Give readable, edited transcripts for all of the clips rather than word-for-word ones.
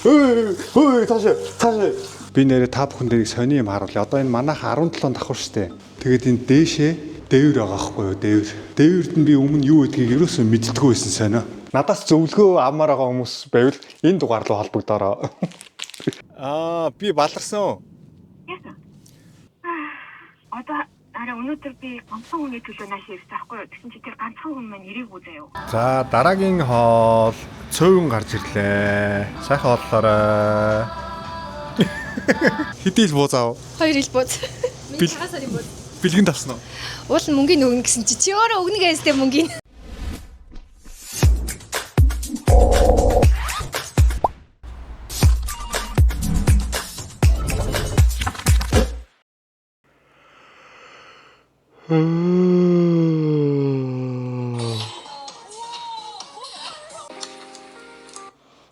Хөөе, цаашаа, цаашаа. Би нэрээ та бүхэн дээр нэг сони юм харуулъя. Одоо энэ манайх 17 давхар штэ. Тэгээд энэ дээшээ дээвэр байгаа хгүй юу, дээвэр. Дээвэрд нь би өмнө юу гэдгийг ерөөсөө мэддэггүй байсан сонио. Надаас зөвлөгөө авмаар байгаа хүмүүс байвал энэ дугаар руу холбогдоорой. Аа, би баларсан. Яасан? Одоо арай өнөөдөр би ганцхан хүний төлөө нааш ирсэн байхгүй юу? Тэгсэн чи тэр ганцхан хүн маань ирээгүй заяа. За, дараагийн хоол цөөвөн гарч ирлээ. Сайхан хооллоорой. Хэдий ил буу зав. Хоёр ил бууз. Бил- Миний цагаан сарын бууз. Бэлгэн тавсан уу? Уул нь мөнгөний өгнө гэсэн чи чи өөрөө өгнө гэстэй мөнгөний.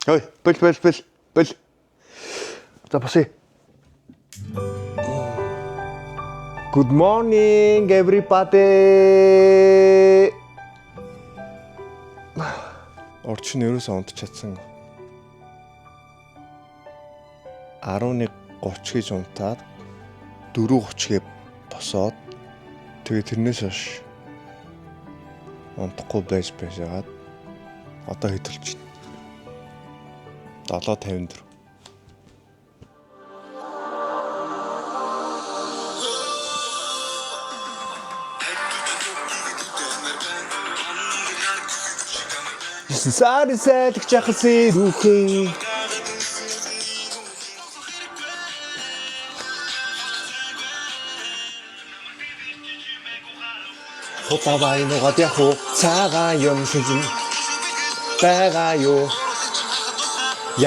Ой, бэл бэл бэл бэл. За босъё. Good morning everybody. Орчин ерөөсөө унтж чадсан. 11:30 гэж унтаад 4:30-гээ босоод тэгээ тэрнээс хойш унтахгүй байж байжгаад одоо хэд болчих вэ? 7:54. Сар сайлгч жахсан рүүхэн. Хутавай нугаад яг уу цагаан юм шүжин байгаа юу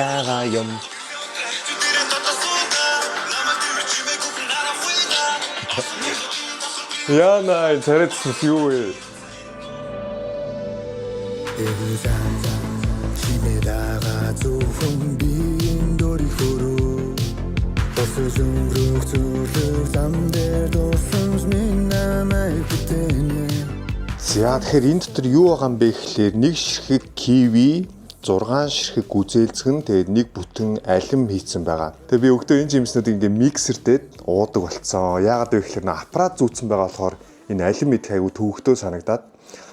яага юм. Яна царайцсан юу вэ? Химээдаага зөвхөн биеийн дөрөхөрөө Босож өнгөрөх зүрлэг зам дээр дурсамж минь намайг бүтээнэ. За, тэгэхээр энэ дотор юу байгаа юм бэ гэхлээр нэг ширхэг киви, 6 ширхэг гүзээлзгэн, тэгээд нэг бүтэн алим хийцэн байгаа. Тэгээд би өгдөө энэ жимснүүдийг ингээ миксердээд уудаг болцсон. Яагаад вэ гэхлээр нөө аппарат зүүцэн байгаа болохоор энэ алим идэх айгу төвөгтөө санагдаад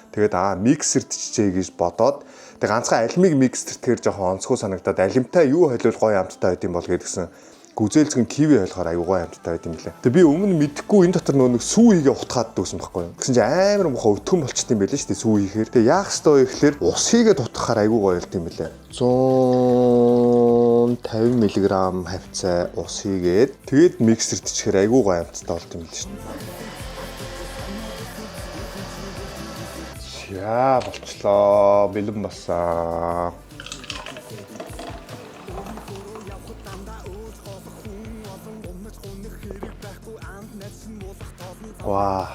тэгээд миксердчихжээ гэж бодоод тэгээд ганцхан алимыг миксертгэхээр жоохон онцгой санагдаад алимтай юу холиул гоё амттай байд юм бол гэдгсэн гүзээлзгэн киви ойлгохоор аюу гой амттай байд юм лээ. Тэгээ би өмнө мэдэхгүй энэ дотор нөгөө нэг сүү хийгээ утгаад дүүсэн байхгүй юу. Тэгсэн чинь амар муухай өтгөн болчт юм байлээ шүү дээ сүү хийхээр. Тэгээ яах ёстой вэ гэхлээр ус хийгээ дутгахаар аюу гой болт юм лээ. 150 мг хавцаа ус хийгээд тэгээд миксердчихээр аюу гой амттай болт юм лээ шүү дээ. За, болчлоо. Бэлэн болсон. Ваа,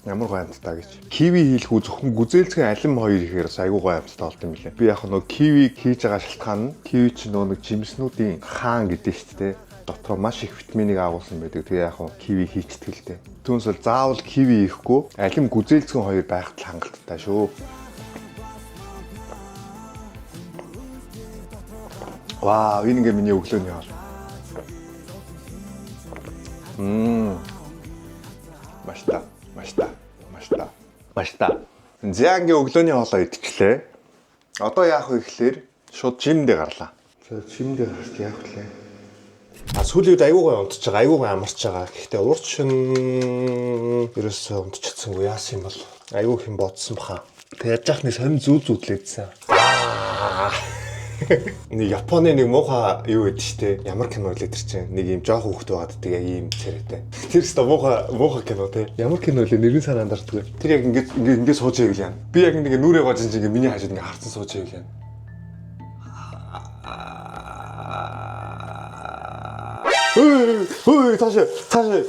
ямар гоё амттай гэж. Киви хийлгүү зөвхөн гүзээлзгэн алим хоёр ихээр бас айгүй гоё амттай болд юм билээ. Би яг нөгөө киви хийж байгаа шалтгаан нь киви чинь нөгөө нэг жимснүүдийн хаан гэдэг шүү дээ. Дотроо маш их витаминыг агуулсан байдаг. Тэгээ яг нь киви хийчдэг л дээ. Түүнээс бол заавал киви хийхгүй алим гүзээлзгэн хоёр байхад л хангалттай шүү. Вау, энэ ингээ миний өглөөний хоол. Мм. Машта, машта, машта, машта. За, ингээ өглөөний хоолоо идчихлээ. Одоо яах вэ гэхлээр шууд жимдээ гарлаа. За, жимдээ гарч яах вэ? А сүүлийн үед аюу гой унтж байгаа, аюу гой амарч байгаа. Гэхдээ урд шин ерөөсөө унтчихсангүй яасан юм бол аюу хэм бодсон баха. Тэг яаж яах нэг сонин зүү зүүдлээдсэн. Нэг Японы нэг муухай юу гэдэг штэ. Ямар кино лээ тэр чинь. Нэг юм жоох хүүхэд байгаад тэгээ ийм царайтай. Тэр өстө муухай муухай кино те. Ямар кино лээ нэрийн санаанд ордгүй. Тэр яг ингээд ингээд ингээд сууж байвал яана. Би яг нэг нүрээ гожин чинь ингээд миний хажууд ингээд харцсан сууж байвал яана. Хөөе, хөөе, цаашаа, цаашаа.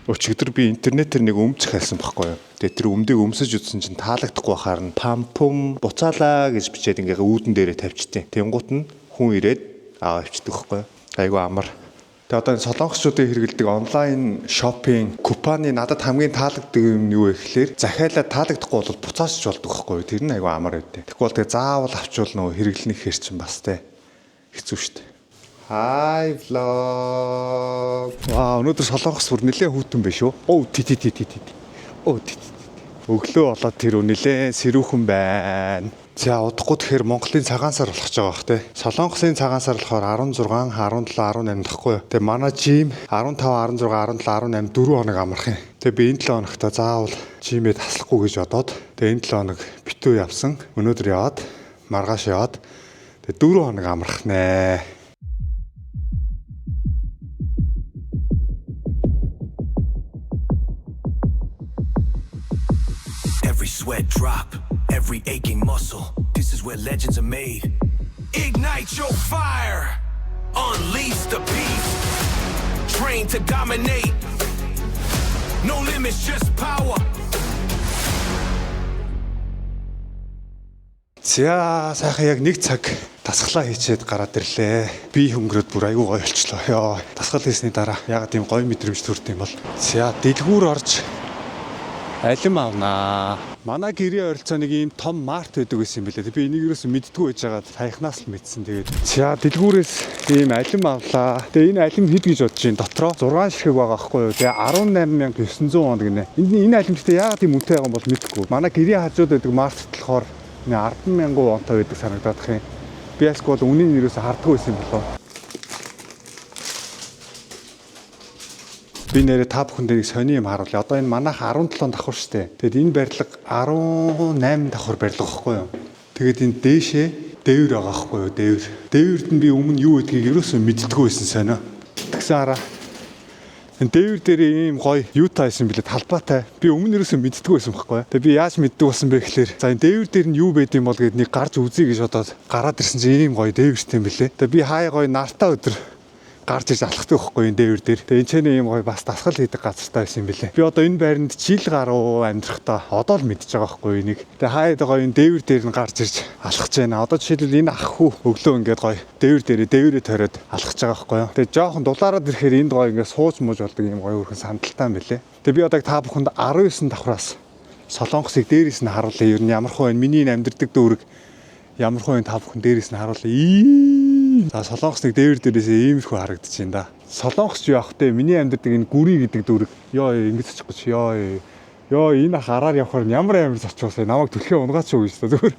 Өчигдөр би интернетээр нэг өмд захиалсан байхгүй юу. Тэгээ тэр өмдийг өмсөж үзсэн чинь таалагдахгүй байхаар нь пампум буцаалаа гэж бичээд ингээ үүдэн дээрээ тавьчихдээ. Тэнгуут нь хүн ирээд аваа авчдаг байхгүй юу. Айгу амар. Тэгээ одоо энэ солонгосчуудын хэрэглэдэг онлайн shopping купоны надад хамгийн таалагддаг юм нь юу вэ гэхээр захиалаа таалагдахгүй бол буцаасч болдог байхгүй юу. Тэр нь айгу амар байдیں۔ Тэгэхгүй бол тэгээ заавал авчвал нөгөө хэрэглэнэ гэхэр чинь бас те хэцүү шүү дээ. Hi vlog. Ваа, өнөөдөр Солонгос бүр нэлээд хүйтэн биш үү? Оо, ти ти ти ти ти. Оо, ти ти. Өглөө болоод тэр нэлээд сэрүүхэн байна. За, удахгүй тэгэхээр Монголын цагаан сар болох ч байгаа бах те. Солонгосын цагаан сар болохоор 16, 17, 18 тахгүй юу? Тэгээ манай gym 15, 16, 17, 18 4 хоног амрах юм. Тэгээ би энэ 7 хоногт заавал gym ээ таслахгүй гэж бодоод тэгээ энэ 7 хоног битүү явсан. Өнөөдөр яваад маргааш яваад тэгээ 4 хоног амрах нэ. Every sweat drop, every aching muscle. This is where legends are made. Ignite your fire, unleash the beast. Train to dominate. No limits, just power. За, сайхан яг нэг цаг дасгалаа хийчээд гараад ирлээ. Би хөнгөрөөд бүр айгүй гоё болчлоо. Йоо, дасгал хийсний дараа ягаад ийм гоё мэдрэмж төрд юм бол. За, дэлгүүр орж алим авнаа. Манай гэрээ ойролцоо нэг ийм том март байдаг байсан юм билээ. Би энийг юусэн мэддэггүй байж байгаад саяхнаас л мэдсэн. Тэгээд за, дэлгүүрээс ийм алим авлаа. Тэгээ энэ алим хэд гэж бодож байна? Дотроо 6 ширхэг байгаа байхгүй юу? Тэгээ 18900 вон гинэ. Энэ алим гэхдээ яагаад ийм үнэтэй байгаа юм бол мэдэхгүй. Манай гэрээ хажууд байдаг март болохоор 10,000 вонтой байдаг санагдаад их юм. Би ясгүй бол үнийн нэрээс хардггүй байсан юм болов. Би нэрээ та бүхэндээ нэг сони юм харуулъя. Одоо энэ манайх 17 давхар штэ. Тэгэд энэ барилга 18 давхар барилга байхгүй юу? Тэгээд энэ дээшээ дээвэр байгаа байхгүй юу? Дээвэр. Дээвэрд нь би өмнө юу гэдгийг ерөөсөө мэддэггүй байсан сонио. Тэгсэн хараа. Энэ дээвэр дээр ийм гоё юутай байсан бэлээ, талбайтай. Би өмнө ерөөсөө мэддэггүй байсан байхгүй. Тэгээ би яаж мэддэг болсон бэ гэхээр за энэ дээвэр дээр нь юу байд юм бол гэд нэг гарч үзье гэж бодоод гараад ирсэн чинь ийм гоё дээвэртэй юм бэлээ. Тэгээ би хаяа гоё нартаа өдөр гарч ирж алхдаг байхгүй энэ дээвэр дээр. Тэгээ энэ ч ийм гоё бас дасгал хийдэг газартай байсан юм бэлээ. Би одоо энэ байранд жил гаруй амьдрахдаа одоо л мэдж байгаа байхгүй энийг. Тэгээ хаяад гоё энэ дээвэр дээр нь гарч ирж алхаж байна. Одоо жишээлбэл энэ ах хүү өглөө ингээд гоё дээвэр дээрээ дээврээ тойроод алхаж байгаа байхгүй юу. Тэгээ жоохон дулаараад ирэхээр энд гоё ингээд сууж мууж болдог ийм гоё өрхөн сандалтай юм бэлээ. Тэгээ би одоо та бүхэнд 19 давхраас Солонгосыг дээрээс нь харуулъя. Ер нь ямар хөө энэ миний энэ амьдардаг дүүрэг ямар хөө энэ та бүхэн дээрээс нь харуулъя. За, Солонгос нэг дээвэр дээрээс иймэрхүү харагдаж байна да. Солонгос ч яах вэ? Миний амьдардаг энэ Гүри гэдэг дүүрэг. Йоо, ингэж очих гэж. Йоо. Йоо, энэ ах араар явахаар ямар амар зочоосаа намайг түлхээ унгаач юу гэж та зүгээр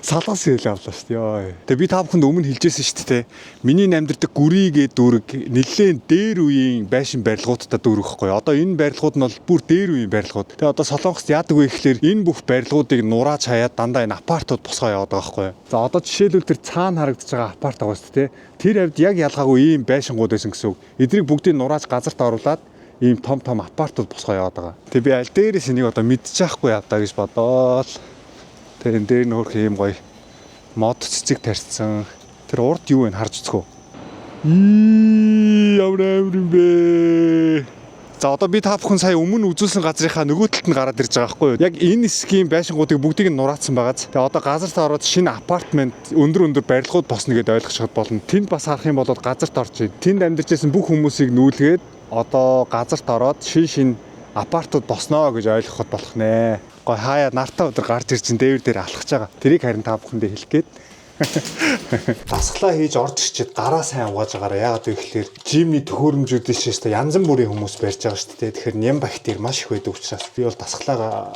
салгас хэлээ авлаа шүү дээ. Йоо. Тэгээ би та бүхэнд өмнө хэлжсэн шүү дээ. Миний амьдардаг Гүри гэдэг дүүрэг нэлээд дээр үеийн байшин барилгуудтай дүүрэг байхгүй. Одоо энэ барилгууд нь бол бүр дээр үеийн барилгууд. Тэгээ одоо Солонгост яадаг вэ гэхлээр энэ бүх барилгуудыг нурааж хаяад дандаа энэ апартууд босгоо яваад байгаа байхгүй. За, одоо жишээлбэл тэр цаана харагдаж байгаа апарт байгаа шүү дээ. Тэр хавьд яг ялгаагүй ийм байшингууд байсан гэсэн үг. Эдрийг бүгдийг нурааж газарт оруулаад ийм том том апартууд босгоо яваад байгаа. Тэгээ би аль дээрээс энийг одоо мэдчихахгүй явдаа гэж бодоол. Тэр энэ дээр нь хөрх ийм гоё мод цэцэг тарьсан. Тэр урд юу вэ харж үзэх үү? Ии, ямар амар юм бэ? За, одоо би та бүхэн сая өмнө үзүүлсэн газрынхаа нөгөө талд нь гараад ирж байгаа байхгүй юу? Яг энэ хэсгийн байшингуудыг бүгдийг нь нураацсан байгааз. Тэгээ одоо газарт ороод шинэ апартмент өндөр өндөр барилгууд босно гэдээ ойлгочиход болно. Тэнд бас харах юм бол газарт орж ийн. Тэнд амьдарч байсан бүх хүмүүсийг нүүлгээд одоо газарт ороод шин шин апартууд босноо гэж ойлгоход болох нэ. Гой хаяа нартаа өдр гарч ирж ин дээвэр дээр алхаж байгаа. Тэрийг харин та бүхэндээ хэлэх гээд. Дасгалаа хийж орж ирчээд гараа сайн угааж байгаараа. Яагаад вэ гэхээр gym ний төхөөрөмжүүдээс ч та янз бүрийн хүмүүс барьж байгаа шүү дээ. Тэгэхээр ням бактери маш их байдаг учраас би бол дасгалаа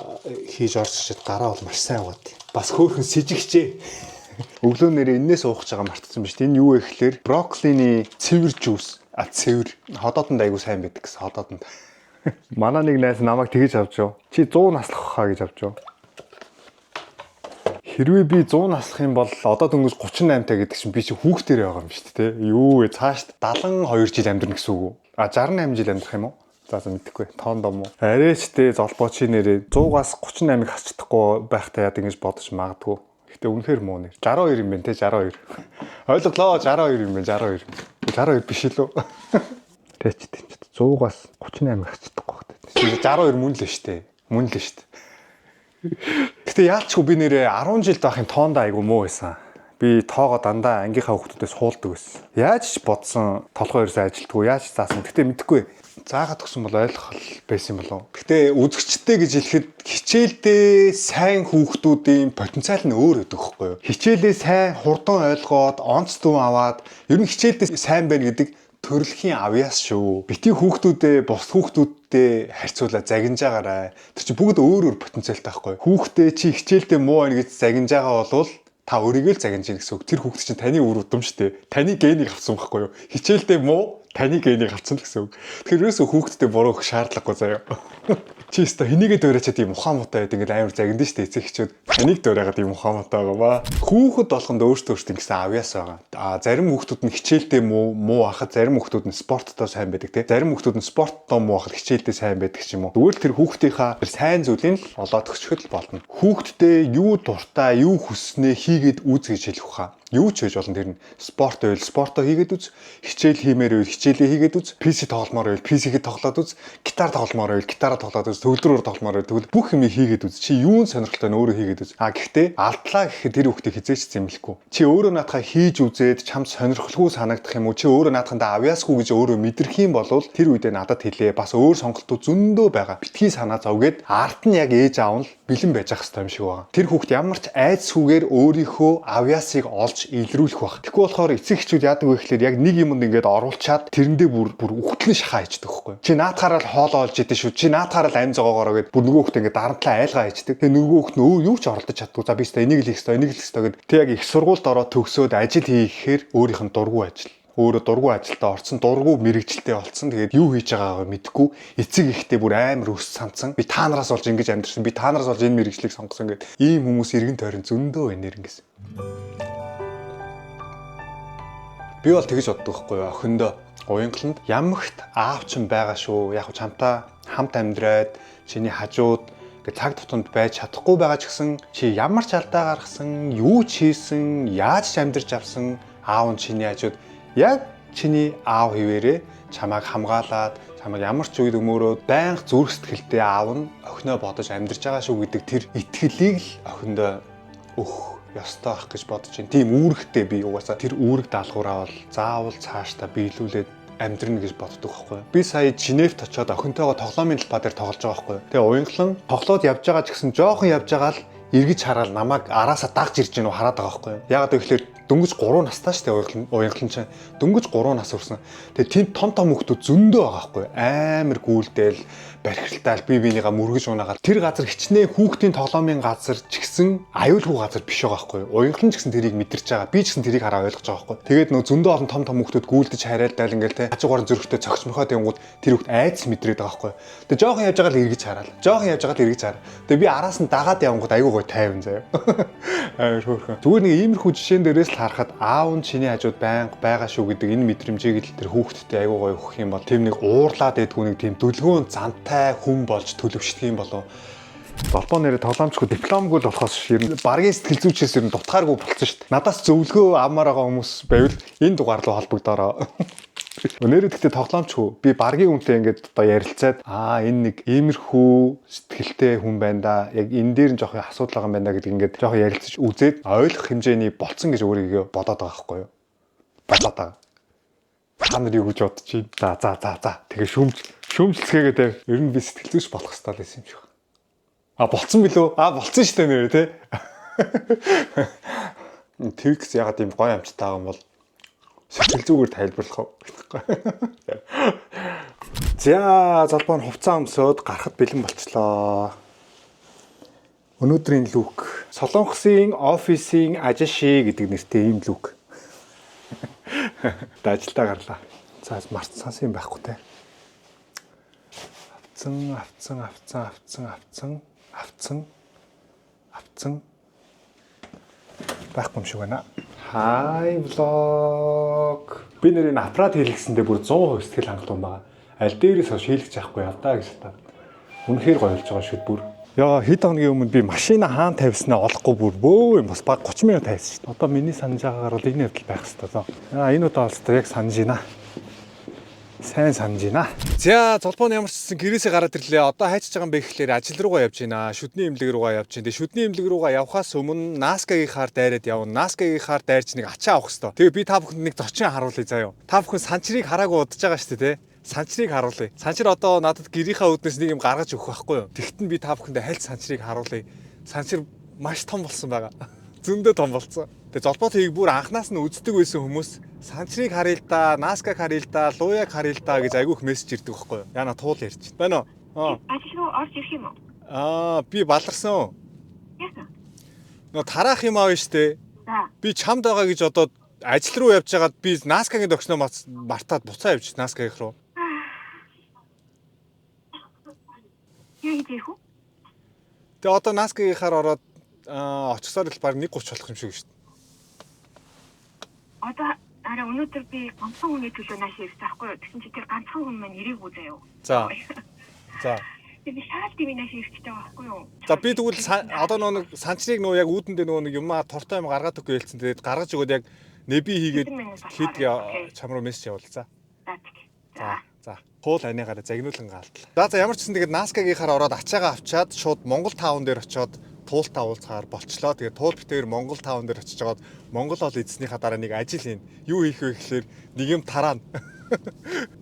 хийж орж ирчээд гараа бол маш сайн угаад. Бас хөөхөн сэжигчээ. Өглөө нэрээ энээс уух гэж байгаа мартсан биш. Энэ юу вэ гэхээр брокколиний цэвэр juice. А, цэвэр. Ходоодонд айгу сайн байдаг гэсэн, ходоодонд. Манай нэг найз намайг тэгэж авч юу. Чи 100 наслах хаа гэж авч юу. Хэрвээ би 100 наслах юм бол одоо дөнгөж 38 та гэдэг чинь би чи хүүхдээр байгаа юм шүү дээ. Юу вэ? Цааш 72 жил амьдрна гэсэн үг үү? А, 68 жил амьдрах юм уу? За, мэдэхгүй. Тоон дом уу? Арайч те золбоо, чи нэрээ 100-аас 38-ыг хасч чадахгүй байхтай яд ингэж бодож магадгүй. Гэтэ үнэхээр муу нэр. 62 юм байна те, 62. Ойлголоо, 62 юм байна, 62. 62 биш илүү. Тэч тийм ч 100-аас 38-ыг хасч чадахгүй байх. 62 мөн л шүү дээ. Мөн л шүү дээ. Гэтэ яалчгүй би нэрээ 10 жил байхын тоондоо айгу муу байсан. Би тоогоо дандаа ангийнхаа хүүхдүүдээс хуулдаг байсан. Яаж ч бодсон толгой ерөөсөө ажилтгүй, яаж ч заасан. Гэтэ мэдэхгүй. Заагаад өгсөн бол ойлгох байсан болов. Гэтэ үзэгчтэй гэж хэлэхэд хичээлдээ сайн хүүхдүүдийн потенциал нь өөр өгдөг байхгүй юу? Хичээлээ сайн хурдан ойлгоод, онц дүн аваад, ер нь хичээлдээ сайн байна гэдэг төрөлхийн авьяас шүү. Бити хүүхдүүдээ бус хүүхдүүдтэй харьцуулаад загинж байгаарай. Тэр чинь бүгд өөр өөр потенциалтай байхгүй. Хүүхдээ чи хичээлдээ муу байна гэж загинж байгаа болвол та өөрийгөө л загинж гин гэсэн үг. Тэр хүүхд чинь таны үр удам шүү дээ. Таны генийг авсан байхгүй юу? Хичээлдээ муу таны генийг авсан л гэсэн үг. Тэгэхээр ерөөсөө хүүхдтэй буруу өгөх шаардлагагүй заяа. Чи өстө хэнийгээ дуурайчаад ийм ухаан муутай байд ингээл амар загиндэн штэ эцэг эхчүүд таныг дуурайгаад ийм ухаан муутай байгаа ба. Хүүхэд болгонд өөртөө өөртөө ингэсэн авьяас байгаа. А зарим хүүхдүүд нь хичээлдээ муу муу ахад зарим хүүхдүүд нь спорттой сайн байдаг те. Зарим хүүхдүүд нь спорттоо муу ахад хичээлдээ сайн байдаг ч юм уу. Тэгвэл тэр хүүхдийнхаа тэр сайн зүйлийг л олоод өгчөхөд л болно. Хүүхддээ юу дуртай, юу хүснээ хийгээд үз гэж хэлэх хаа. Юу ч хийж болно, тэр нь спорт байвал спортоо хийгээд үз, хичээл хиймээр байвал хичээлээ хийгээд үз, PC тогломоор байвал PC-гээ тоглоод үз, гитар тогломоор байвал гитараа тоглоод үз, төгөлдрөөр тогломоор байвал тэгвэл бүх юм хийгээд үз. Чи юун сонирхолтой нь өөрөө хийгээд үз. А гэхдээ алдлаа гэхэд тэр хүүхдийг хизээч зэмлэхгүй. Чи өөрөө наадхаа хийж үзээд чамд сонирхолгүй санагдах юм уу? Чи өөрөө наадхандаа авьяасгүй гэж өөрөө мэдрэх юм бол тэр үедээ надад хэлээ. Бас өөр сонголтууд зөндөө байгаа. Битгий санаа зов гээд арт нь яг ээж аав нь л бэлэн байж ах хэрэгтэй юм шиг байгаа. Тэр хүүхд ямар ч айдсгүйгээр өөрийнхөө авьяасыг олж илрүүлэх байх. Тэгэхгүй болохоор эцэг эхчүүд яадаг вэ гэхлээр яг нэг юмд ингээд оруулчаад тэрэндээ бүр бүр үхтлэн шахаа хийждэг байхгүй. Чи наадхаараа л хоолоо олж идэн шүү. Чи наадхаараа л амь зогоогоороо гэд бүр нөгөө хүүхд ингээд дарамтлаа айлгаа хийждэг. Тэгээ нөгөө хүүхд нь өө юу ч оролдож чаддгүй. За би өстой энийг л хийх ёстой, энийг л хийх ёстой гэд. Тэг яг их сургуульд ороод төгсөөд ажил хийхээр өөрийнх нь дургүй ажил өөрөө дургүй ажилдаа орцсон, дургүй мэрэгжилтэй болцсон. Тэгээд юу хийж байгаагаа мэдэхгүй эцэг ихтэй бүр амар өс цанцсан. Би та нараас болж ингэж амьдэрсэн. Би та нараас болж энэ мэрэгжлийг сонгосон гэд ийм хүмүүс эргэн тойрон зөндөө байна нэрнгэс. Би бол тэгж боддог байхгүй юу? Охиндоо уянгаланд ямагт аав чинь байгаа шүү. Яг чамтай хамт амьдраад чиний хажууд ингээ цаг тутамд байж чадахгүй байгаа ч гэсэн чи ямар ч алдаа гаргасан, юу ч хийсэн, яаж ч амьдарч авсан аав нь чиний хажууд яг чиний аав хിവэрээ чамайг хамгаалаад чамайг ямар ч үед өмөрөөд байнга зүрх сэтгэлтэй аав нь охиноо бодож амьдарч байгаа шүү гэдэг тэр итгэлийг л охиндоо өгөх ёстой ах гэж бодож байна. Тийм үүрэгтэй би угаасаа тэр үүрэг даалгавраа бол заавал цаашдаа биелүүлээд амьдрна гэж боддог байхгүй юу. Би сая Женевт очиод охинтойгоо тоглоомын талбай дээр тоглож байгаа байхгүй юу. Тэгээ уянгалан тоглоод явж байгаа ч гэсэн жоохон явж байгаа л эргэж хараад намайг араасаа дагж ирж гэнэ үү хараад байгаа байхгүй юу. Яагаад гэвэл дөнгөж 3 настай шүү дээ уянгалан чинь. Дөнгөж 3 нас хүрсэн. Тэгээ тэнд том том хүмүүс зөндөө байгаа байхгүй юу. Амар гүйлдэл бархиралтаал бие биенийгаа мөргөж унаагаад тэр газар хичнээн хүүхдийн тоглоомын газар ч гэсэн аюулгүй газар биш байгаа байхгүй юу. Уянгалан ч гэсэн тэрийг мэдэрч байгаа. Би ч гэсэн тэрийг хараа ойлгож байгаа байхгүй юу. Тэгээд нөө зөндөө олон том том хүүхдүүд гүйлдэж харайлдаал ингээл те хажуугаар нь зөрөгтэй цогц мохоо тэнгууд тэр хүүхд айдас мэдрээд байгаа байхгүй юу. Тэгээ жоохон явж байгаа л эргэж хараал. Жоохон явж байгаа л эргэж хараа. Тэгээ би араас нь дагаад явангууд аюу гой тайван заяа. Амар хөөрхөн. Зүгээр нэг иймэрхүү жишээн дээрээс л харахад аав нь чиний хажууд байнга байгаа шүү гэдэг энэ мэдрэмжийг л тэр хүүхдтэй аюу гой өгөх юм бол тийм нэг уурлаад байдгүй нэг тийм дүлгөөн зантай хүн болж төлөвшдөг юм болов. Долбоо нэрээ тоглоомчгүй дипломгүй л болохоос ер нь баргийн сэтгэл зүйчээс ер нь дутгааргүй болцсон шүү дээ. Надаас зөвлөгөө авмаар байгаа хүмүүс байвал энэ дугаар руу холбогдоорой. Нэрээ гэхдээ тоглоомчгүй би баргийн хүнтэй ингээд одоо ярилцаад аа энэ нэг иймэрхүү сэтгэлтэй хүн байна да. Яг энэ дээр нь жоохон асуудал байгаа юм байна да гэдэг ингээд жоохон ярилцаж үзээд ойлгох хэмжээний болцсон гэж өөрийгөө бодоод байгаа байхгүй юу? Бодоод байгаа. Та нар юу гэж бодож байна? За за за за. Тэгээ шүүмжлэцгээгээ те. Ер нь би сэтгэл зүйч болох хэрэгтэй л байсан юм шиг байна. А болцсон билүү? А болцсон шүү дээ нэрээ те. Твикс ягаад ийм гоё амттай байгаа юм бол сэтгэл зүгээр тайлбарлах уу? За золбоо нь хувцас өмсөөд гарахад бэлэн болчлоо. Өнөөдрийн look Солонгосын офисын 아저씨 гэдэг нэртэй ийм look. Тэ ажилдаа гарлаа. За мартсан юм байхгүй те. Авцсан, авцсан, авцсан, авцсан, авцсан, авцсан, авцсан байхгүй юм шиг байна. Hi vlog. Би нэр энэ аппарат хийлгэсэндээ бүр 100% сэтгэл хангалуун байгаа. Аль дээрээс хойш хийлгэж авахгүй явдаа гэж та. Үнэхээр гоё болж байгаа шүд бүр. Яа хэд хоногийн өмнө би машина хаан тавьснаа олохгүй бүр бөө юм бас баг 30 минут тавьсан шүү дээ. Одоо миний санаж байгаагаар бол энэ явдал байх хэрэгтэй. Аа энэ удаа болстой яг санаж байна. Сайн санаж байна. За, золбоо нь ямар ч гэсэн гэрээсээ гараад ирлээ. Одоо хайчиж байгаа юм бэ гэхлээр ажил руугаа явж байна. Шүдний эмнэлэг руугаа явж байна. Тэгээ шүдний эмнэлэг руугаа явхаас өмнө Наскагийнхаар дайраад явна. Наскагийнхаар дайрч нэг ачаа авах хэвээр. Тэгээ би та бүхэнд нэг зочин харуулъя заяа. Та бүхэн санчрыг хараагүй удаж байгаа шүү дээ, тэ? Санчрыг харуулъя. Санчир одоо надад гэрийнхаа үүднээс нэг юм гаргаж өгөх байхгүй юу? Тэгтэн би та бүхэндээ хальт санчрыг харуулъя. Санчир маш том болсон байгаа. Зөндөө том болсон. Тэгээ золбоо тийг бүр анханаас нь үздэг байсан хүмүүс санчрыг харъя л да, Наскаг харъя л да, Луяг харъя л да гэж айгүйх мессеж ирдэг байхгүй юу? Яна туул ярьж. Байна уу? Ажил руу орж ирэх юм уу? Аа, би баларсан. Яасан? Нөө тараах юм аав штэ. За. Би чамд байгаа гэж одоо ажил руу явж байгаад би Наскагийн догшноо мартаад буцаа явж Наскагийнх руу. Юу хийж ирэх үү? Тэгээ одоо Наскагийнхаар ороод очихсоор л баг 1:30 болох юм шиг шүү дээ. Одоо арай өнөөдөр би ганцхан хүний төлөө нааш ирсэн байхгүй юу? Тэгсэн чи тэр ганцхан хүн маань ирээгүй заяа. За. За. Тэгээ би шаал тийм нааш ирчихтэй байгаа байхгүй юу? За би тэгвэл одоо нөгөө нэг санчрыг нөгөө яг үүдэндээ нөгөө нэг юмаа тортой юм гаргаад өгөх гэлцэн. Тэгээд гаргаж өгөөд яг нэби хийгээд хэд чам руу мессеж явуул. За. За. За. За. Хуул анигаараа загнуулан гаалтлаа. За за ямар ч гэсэн тэгээд Наскагийнхаар ороод ачаагаа авчаад шууд Монгол таун дээр очиод туултаа уулзахаар болчлоо. Тэгээд туул битээр Монгол таун дээр очиж жагаад Монгол ол эзснийхаа дараа нэг ажил хийн. Юу хийх вэ гэхлээр нэг юм тараана.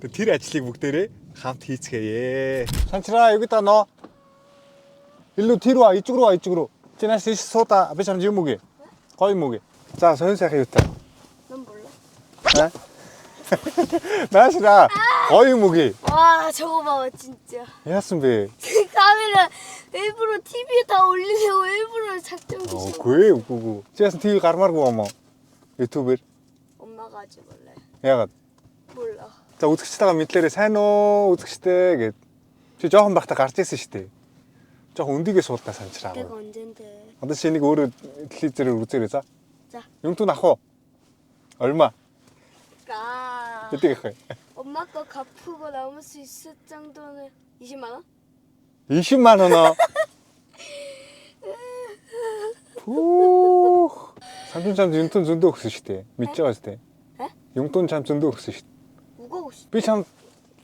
Тэгээд тэр ажлыг бүгдээрээ хамт хийцгээе. Санчраа юу гэдэг нөө? Илүү тэр ба ижиг рүү ижиг рүү. Чи нааш тийш суудаа би чамд юм үгүй. Гоё юм үгүй. За сонь сайхан юутай. 난 몰라. 아? Наашра гоё юм үгүй. 와 저거 봐봐 진짜. Яасан бэ? 카메라 일부러 TV에 다 올리려고 일부러 작전 어, үгүй үгүй үгүй. Чи яасан ТV гармааргүй юм уу? YouTube-ээр. 엄마가 하지 말래. Яагаад? 몰라. За үзэгчтэйгээ мэдлээрээ сайн уу үзэгчтэй гэд. Чи жоохон байхдаа гарч ирсэн шүү дээ. Жоохон өндийгээ суултаа санчраа. 내가 언젠데. Одоо чи энийг өөрөө телевизээр үзээрэй за. За. Юмтун ах уу? 얼마? 가. Хэдэг их вэ? 엄마 거 갚고 남을 수 있을 정도는 20만 원? 20만 원. Пүүх. Самчин чамд юмтун зөндөө өгсөн шүү дээ. Мэдж байгаа шүү дээ. Э? Юмтун чамд зөндөө өгсөн шүү дээ. 누가 өгсөн? Би чамд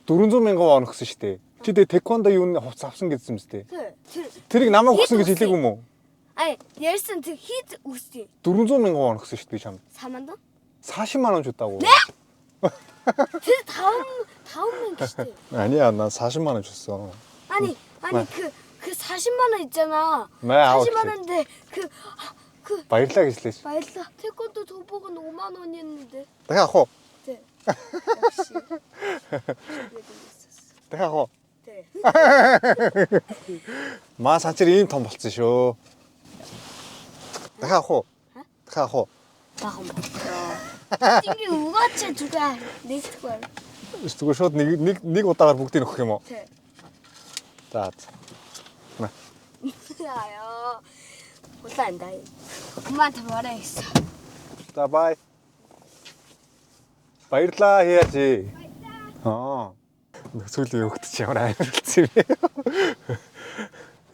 400 мянган вон өгсөн шүү дээ. Чи тэгээ тэквондо юуны хувцас авсан гэсэн юм шүү дээ. Тэр тэр Тэрийг намайг өгсөн гэж хэлээгүй юм уу? 아니 열슨 그 히트 өгсөн. 400 мянган вон өгсөн шүү дээ би чамд. 4만 원? 40만 원 줬다고. Тэр 다음 다음 명 шүү дээ. 아니야, 난 40만 원 줬어. 아니 아니 그 40만 원 있잖아. 네, 아홉 40만 원인데 그그 Баярлалаа гэж хэлээч. 말라 태권도 도복은 5만 원이었는데. Дахиад авах уу? 네. 역시. 준비되어 있었어. Дахиад авах уу? 네. Маа санчир ийм том болцсон шүү. Дахиад авах уу? Дахиад авах уу? 나가 띵기 우가치 두가 넥스트 걸. Зүгээр шууд нэг нэг нэг удаагаар бүгдийг өгөх юм уу? 네. За. за. Маа. 아요. 못한다. 엄마한테 말해야겠어. За бай. Баярлалаа хияажи. Аа. Нөхцөлийн өгт чи ямар амарлцсан юм бэ?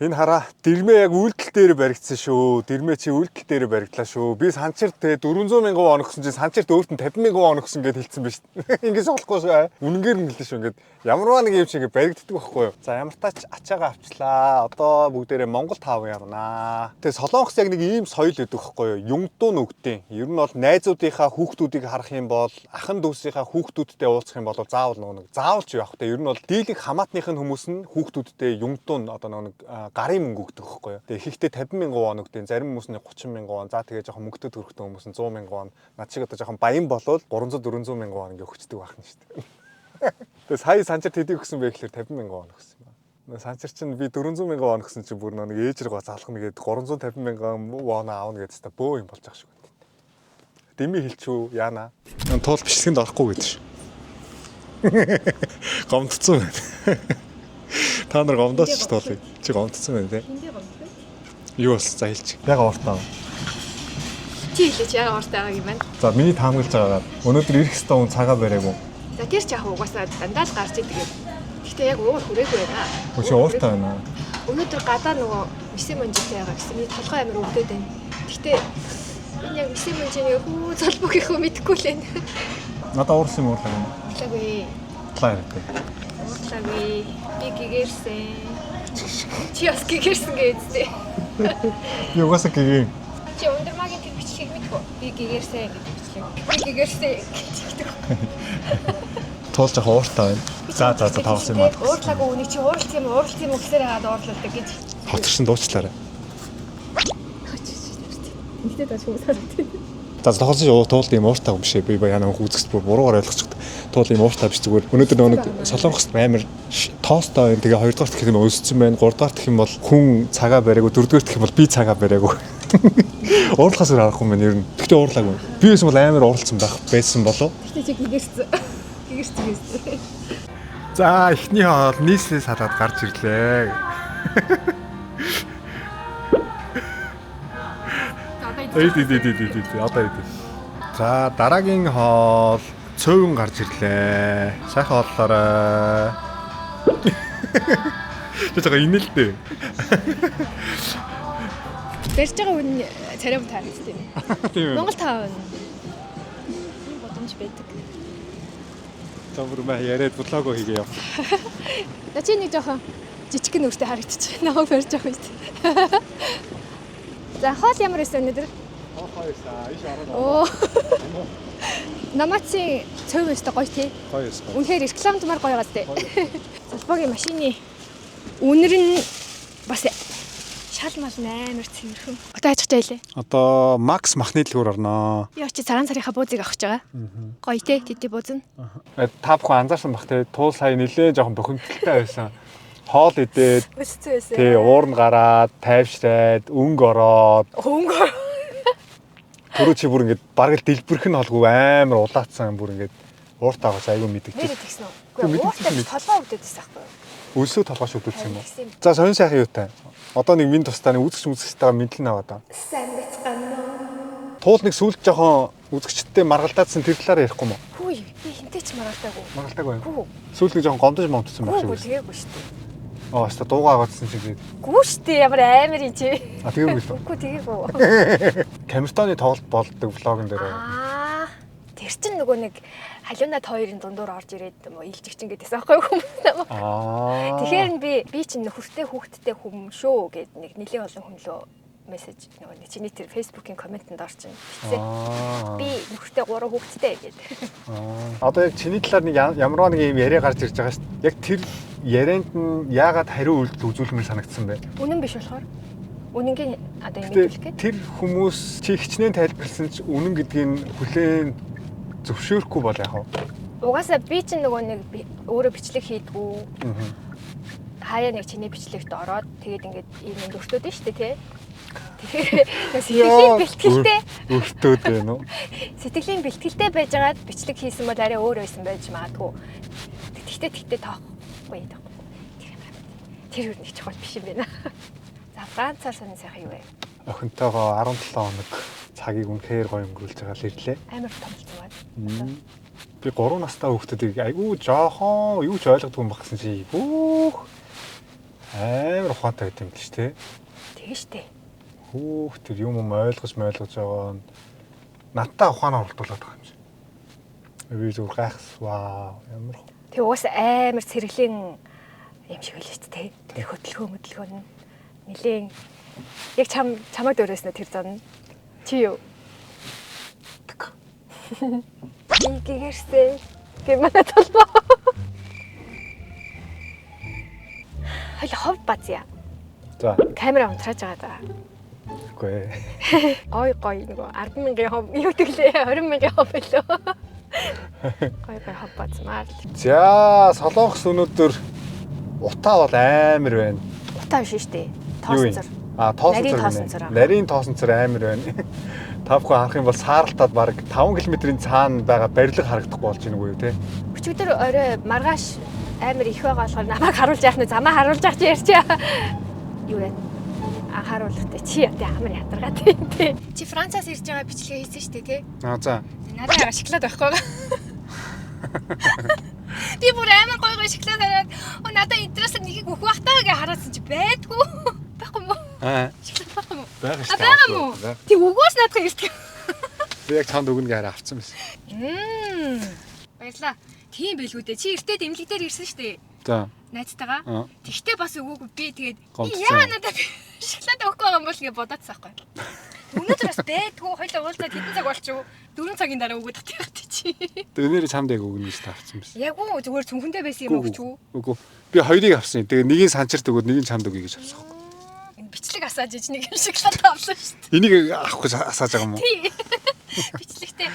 Энэ хараа дэрмээ яг үйлдэл дээр баригдсан шүү. Дэрмээ чи үйлдэл дээр баригдлаа шүү. Би санчир те 400 мянган вон өгсөн чинь санчирт өөрт нь 50 мянган вон өгсөн гэд хэлсэн биз. Ингэж болохгүй шүү. Үнэнгээр нь хэлсэн шүү. Ингээд ямарваа нэг юм чи ингээд баригддаг байхгүй юу? За ямар тач ачаагаа авчлаа. Одоо бүгдээрээ Монгол таав явнаа. Тэгээ Солонгос яг нэг ийм соёл өгдөг байхгүй юу? Юнгдуу нүгтийн. Ер нь бол найзуудынхаа хүүхдүүдийг харах юм бол ахан дүүсийнхаа хүүхдүүдтэй уулзах юм бол заавал нөгөө нэг заавал ч явах те. Ер нь бол дийлэх хамаатных нь хүмүүс нь хүүхдүүдтэй юнгдуу нь одоо нөгөө нэг гарын мөнгө өгдөг байхгүй юу? Тэгээ ихэнхдээ 50 мянган вон өгдөг. Зарим хүмүүс нь 30 мянган вон. За тэгээ жоохон мөнгөтэй төрхтэй хүмүүс нь 100 мянган вон. Над шиг одоо жоохон баян болвол 300 400 мянган вон ингээ өгчдөг байх нь шүү дээ. Тэгээ сая санчир тэдийг өгсөн бэ гэхлээр 50 мянган вон өгсөн юм аа. Санчир чинь би 400 мянган вон өгсөн чинь бүр нэг ээж рүү залхна гээд 350 мянган вон аавна гэдээ та бөө юм болж байгаа шиг байна. Дими хэлчүү яана. Туул бичлэгэнд орохгүй гэдэг ш. Гомдсон байна. Та нар гомдооч туулыг. Чи гомдсон байна те. Хиндэ гомдсон. Юу болсон за хэлчих. Яг ууртаа. Чи хэлээч яга ууртай байгаа юм байна. За миний таамаглаж байгаагаар өнөөдөр ирэх ёстой хүн цагаа бариагүй. За тэр ч яг угаасаа дандаа л гарч идэг юм. Гэхдээ яг уур хүрээгүй байна. Өчи ууртай байна. Өнөөдөр гадаа нөгөө мисэн монжитэй байгаа гэсэн миний толгой амар өвдөд байна. Гэхдээ энэ яг мисэн монжиний хүү золбог их үү мэдэхгүй л байна. Надаа уурсан юм уурлаа юм. Уурлаагүй. Худлаа яриатай. Уурлаагүй. Би гэгэрсэн. Чи бас гэгэрсэн гэдэгтэй. Би угаасаа гэгэн. Чи Ундэрмагийн тэр бичлэгийг мэдэх үү? Би гэгэрсэн гэдэг бичлэг. Би гэгэрсэн гэж хэлдэг. Туул жоохон ууртай байна. За за за тоглосон юм аа. Уурлаагүй үнийг чи уурлах юм уурлах юм гэсээр хагаад уурлуулдаг гэж. Хоцорсон дуучлаарай. Тэгтээ тааш хүмүүс харагдав. За тоглосон чи туул ийм ууртай юм биш ээ. Би яна үзэгч бүр буруугаар ойлгочих. Туул ийм ууртай биш зүгээр. Өнөөдөр нөгөө нэг Солонгост амар тоостой байна. Тэгээ хоёрдугаар гэх юм өссөн байна. Гуравдугаар гэх юм бол хүн цагаа бариагүй. Дөрөвдүгээр гэх юм бол би цагаа бариагүй. Уурлахаас өөр аргагүй юм байна ер нь. Гэхдээ уурлаагүй. Би байсан бол амар уурлцсан байх байсан болов. Тэгтээ чи гэгэрсэн. Гэгэрсэн гэсэн. За эхний хоол нийслээ салаад гарч ирлээ. Эд эд эд эд эд одоо эд. За дараагийн хоол цөвөн гарч ирлээ. Сайхан хооллоорой. Чи жоо инээлтэй. Барьж байгаа үн царай мөн таарагдсан юм. Тийм ээ. Монгол таа үн. Ийм бодомж байдаг. За бүр маа яриад блогоо хийгээ яв. На чи нэг жоохон жижигхэн нүртэй харагдчих. Намайг барьж байгаа юм шүү дээ. За хоол ямар байсан өнөөдөр? Хоол хоёрсаа иш ороод Оо. Намацын цөв өстэй гоё тий. гоё өсгөө. Үнэхээр рекламдмаар гоё газ тий. Салбагийн машины үнэр нь бас шал мал амар цэвэрхэн. Одоо ажиж байлээ. Одоо Макс махны дэлгүүр орноо. Би очиж цагаан сарынхаа буузыг авах гэж байгаа. Гоё тий, тэдний бууз нь. Та бүхэн анзаарсан бах те туул сая нилээн жоохон бухимдалтай байсан. Хоол идээд Өссөн байсан. тий уурн гараад тайвшраад өнгө ороод Хөнгө. түрүү чи бүр ингээд бараг л дэлбэрх нь холгүй амар улаацсан бүр ингээд ууртаа байгаас айгүй мэдэгдэж. Нэрээ тэгсэн үү? Тэг, Үгүй мэдэгдсэн ууртай мэд. толгой өвдөд байсан байхгүй юу? Өлсөө толгой шүдүүлсэн юм уу? Тэгсэн юм. За сонин сайхан юутай. Одоо нэг минь тусдаа нэг үзэгч үзэгчтэйгээ мэдлэн аваад аа. Сайн байцгаана уу? Туул нэг сүлд жоохон үзэгчдтэй маргалдаадсан тэр талаараа ярихгүй юм уу? Хүү би хинтээ ч маргалдаагүй. Маргалдаагүй юу? Хүү. Сүлд нэг жоохон гомдож момдсон байх Хүү шиг гүү байсан. тэгээгүй шүү дээ. Аа өстө дуугаа аваадсан шиг тэгээд. Гүү шүү дээ ямар амар юм чи. А тэгээгүй л. Үгүй тэгээгүй. Камертоны тоглолт болдог влогн дээр. Аа тэр чин нөгөө нэг халиунаад хоёрын дундуур орж ирээд юм уу илжигчин гэдээсэн аахгүй юу хүмүүс намайг. Аа. Тэгэхээр нь би чинь нөхөртэй хүүхэдтэй хүм шүү гэд нэг нэлээд олон хүн лөө мессеж нөгөө нэг чиний тэр фэйсбүүкийн комментэнд орчин бичсэн. Аа. Би нөхөртэй 3 хүүхэдтэй гэд. Аа. Одоо яг чиний талаар нэг ямарваа нэг юм яриа гарч ирж байгаа шүү дээ. Яг тэр ярианд нь яагаад хариу үйлдэл үзүүлмээр санагдсан бэ? Үнэн биш болохоор үнэнгийн одоо юм Гэтэ мэдүүлэх гээд. тэр хүмүүс чи хичнээн тайлбарласан ч үнэн гэдгийг хүлээн зөвшөөрөхгүй бол яах вэ? Угаасаа би чинь нөгөө нэг өөрөө бичлэг хийдгүү. Хаяа нэг чиний бичлэгт ороод тэгээд ингээд ийм юм өртөөд нь шүү дээ тий. Тэгэхээр сэтгэлийн бэлтгэлтэй Өртөөд байна уу? сэтгэлийн бэлтгэлтэй байжгаад бичлэг хийсэн бол арай өөр байсан байж магадгүй. Тэгтээ тоохгүй тоохгүй. Тэр юм байна. Тэр юу нэг чухал биш юм байна. За Францаар сонин сайхан юу вэ? Охинтойгоо 17 хоног цагийг үнэхээр гоё өнгөрүүлж байгаа л ирлээ. Амар томлсон байна. Би 3 настай хүүхдүүдийг айгүй жоохон юу ч ойлгодгүй юм баг гэсэн чи хөөх амар ухаантай байт юм л ш тэ. Тэгээ штэ. Хөөх тэр юм юм ойлгож ойлгож байгаа нь надтай ухаан оролдуулаад байгаа юм шиг. Би зүгээр гайхс вау ямар Тэг угаасаа амар цэрэглийн юм шиг байлаа шүү дээ. Тэр хөдөлгөөн хөдөлгөөн нь нилээн яг чамайг дөрөөснө тэр зон. Чи юу? Тэг. Би гэгэрсэн. Гэ манай толгой. Хойл хов базъя. За Камера унтрааж байгаа даа. үгүй ээ. Гой гой нөгөө 10 мянган хов юу тэглээ 20 мянган хов билүү. Гой гой хов базмаар л. За Солонгос өнөөдөр утаа бол амар байна. Утаа биш шүү дээ. Юу юм? Тоосон цор. А тоосон Нарийн цор тоосон гинэ. цор аа. Нарийн тоосон цор амар байна. Та бүхэн харах юм бол сааралтад бараг 5 км-ийн цаана байгаа барилга харагдахгүй болж байна үгүй юу те? Өчигдөр орой маргааш амар их байгаа болохоор намайг харуулж яах нь замаа харуулж яах чи ярьчаа. Юу вэ? Анхааруулгатай чи яа амар ядаргаатай юм те. Чи Францаас ирж байгаа бичлэгээ хийсэн шүү дээ те. Аа за. Надад яга шоколад байхгүй байгаа. Би бүр амар гоё гоё шоколад хараад оо надад интерес нэгийг өгөх бах таа гэж хараасан чи байдгүй. Байхгүй мó? Аа Шоколад байхгүй мó? байгаа А байгаа мó? Тэг өгөөс наадах ирдэг. Би яг чамд өгнө гэж хараа авцсан байсан. Мм. Баярлаа. Тийм байлгүй дээ. Чи эртээ дэмлэг дээр ирсэн шүү дээ. За. Найзтайгаа. Аа. Тэгтээ бас өгөөгүй би тэгээд Гомдсон. яа надад шоколад өгөхгүй байгаа юм бол гэж бодоодсан байхгүй. Өнөөдөр бас байдгүй хоёлаа уулзаад хэдэн цаг болчих вэ? 4 цагийн дараа өгөөд татчих чи. Тэгээ нэр чамд яг өгнө гэж та авсан байсан. Яг уу зүгээр цүнхэндээ байсан юм өгч үү? Үгүй. Би хоёрыг авсан. Тэгээ нэгийг санчирт өгөөд нэгийг чамд өгье гэж авсан. Энэ бичлэг асааж иж нэг юм шоколад авлаа шүү дээ. Энийг авах гэж асааж байгаа юм уу? Тий. Бичлэгтэй.